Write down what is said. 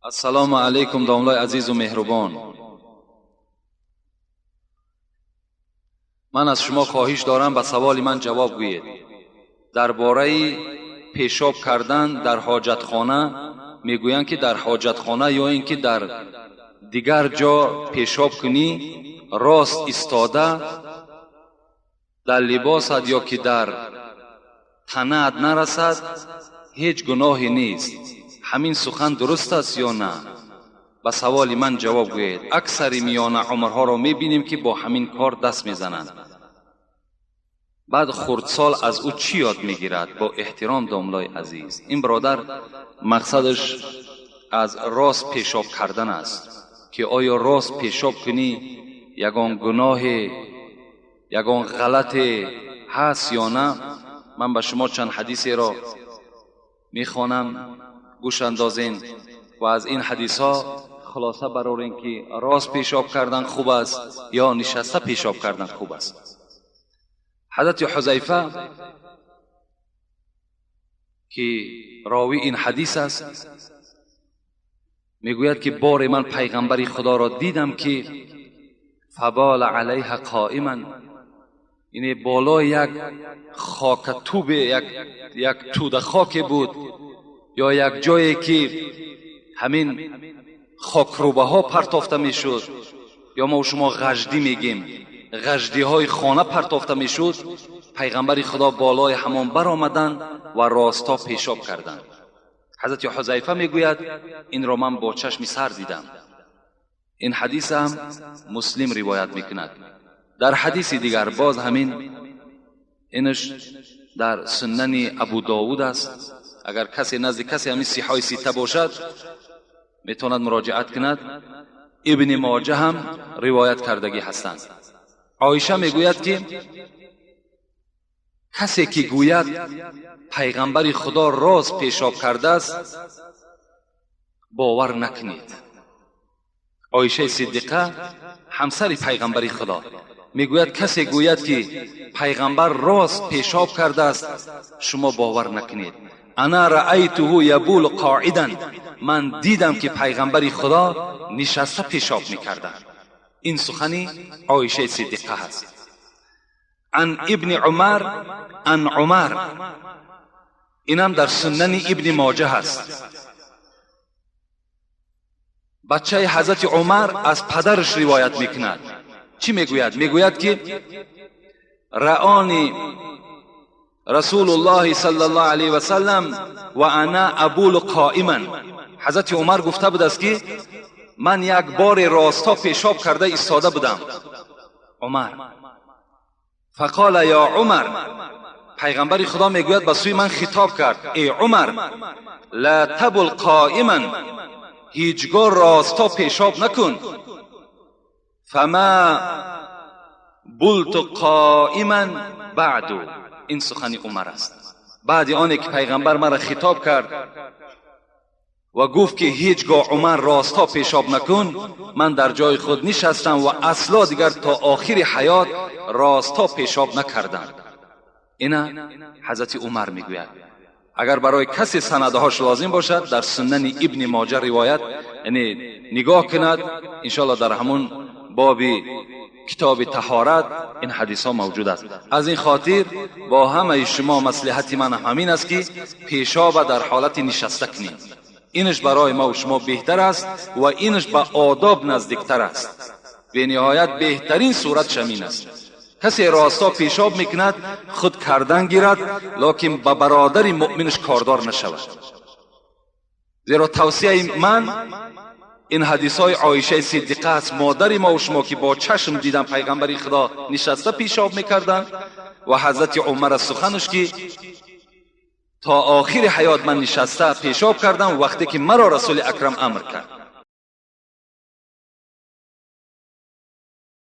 Ассалому алайкум, домлои азизу меҳрубон. Ман аз шумо хоҳиш дорам, ба саволи ман ҷавоб гӯед. Дар бораи пешоб кардан дар ҳоҷатхона мегӯянд, ки дар ҳоҷатхона ё ин ки дар дигар ҷо пешоб кунӣ, рост истода, дар либосат ё ки дар танаат нарасад, ҳеҷ гуноҳе нест. Ҳамин сухан дуруст аст ё на? Ба саволи ман ҷавоб гӯед. Аксари миёна умрҳоро мебинем, ки бо ҳамин кор даст мезананд. Баъд хурдсол аз ӯ чӣ ёд мегирад? Бо эҳтиром, домлои азиз. Ин бародар мақсадаш аз рост пешоб кардан аст, ки оё рост пешоб кунӣ, ягон гуноҳе, ягон ғалате ҳаст ё на? Ман ба шумо чанд ҳадисеро мехонам, гӯш андозен ва аз ин ҳадисҳо хулоса барорем, ки рост пешоб кардан хуб аст ё нишаста пешоб кардан хуб аст. Ҳазрати Ҳузайфа, ки ровии ин ҳадис аст, мегӯяд, ки боре ман пайғамбари Худоро дидам, ки фабола алайҳа қоиман, яъне болои як хокатубе, як тӯда хоке буд ё як ҷое ки ҳамин хокрӯбаҳо партофта мешуд, ё мо шумо ғаждӣ мегем, ғаждиҳои хона партофта мешуд, пайғамбари Худо болои ҳамон баромаданд ва росто пешоб карданд. Ҳазрати Ҳузайфа мегӯяд, инро ман бо чашми сар дидам. Ин ҳадис ҳам Муслим ривоят мекунад. Дар ҳадиси дигар боз ҳамин, инаш дар Сунани Абу Довуд аст. Агар касе назди касе ҳамин сиҳои сита бошад, метавонад муроҷиат кунад. Ибни Моҷа ҳам ривоят кардагӣ ҳастанд. Оиша мегӯяд, ки касе ки гӯяд пайғамбари Худо рост пешоб кардааст, бовар накунед. Оишаи Сиддиқа, ҳамсари пайғамбари Худо, мегӯяд, касе гӯяд, ки пайғамбар рост пешоб кардааст, шумо бовар накунед. Ана раайтуҳу ябулу қоидан, ман дидам, ки пайғамбари Худо нишаста пешоб мекарданд. Ин сухани Оишаи Сиддиқа ҳаст. Ан Ибни Умар ан Умар, инам дар Сунани Ибни Моҷа ҳаст. Бачаи ҳазрати Умар аз падараш ривоят мекунад. Чӣ мегӯяд? Мегӯяд, ки раони Расулуллоҳи саллаллоҳу алайҳи васаллам ва ана абулу қоиман. Ҳазрати Умар гуфта будааст, ки ман як боре росто пешоб карда истода будам. Умар фақола ё Умар, пайғамбари Худо мегӯяд, ба сӯи ман хитоб кард: э Умар, ла табул қоиман, ҳеҷ гоҳ росто пешоб накун. Фама булту қоиман баъду. Ин сухани Умар аст. Баъди оне ки пайғамбар маро хитоб кард ва гуфт, ки ҳеҷ гоҳ, Умар, росто пешоб накун, ман дар ҷои худ нишастам ва асло дигар то охири ҳаёт росто пешоб накардам. Ина ҳазрати Умар мегӯяд. Агар барои касе санадҳош лозим бошад, дар Сунани Ибни Моҷа ривоят, яъне нигоҳ кунад, иншоалло дар ҳамун боби китоби таҳорат ин ҳадисҳо мавҷуд аст. Аз ин хотир бо ҳамаи шумо маслиҳати ман ҳамин аст, ки пешоба дар ҳолати нишаста кунем. Инаш барои мо шумо беҳтар аст ва инаш ба одоб наздиктар аст. Бениҳоят беҳтарин сурат ҳамин аст. Касе росто пешоб мекунад, худ кардан гирад, лекин ба бародари муъминаш кордор нашавад. Зеро тавсияи ман ин ҳадисҳои Оишаи Сиддиқа аст, модари мо шумо, ки бо чашм дидан пайғамбари Худо нишаста пешоб мекарданд, ва ҳазрати Умар аз суханаш, ки то охири ҳаёт ман нишаста пешоб кардам, вақте ки маро Расули Акрам амр кард.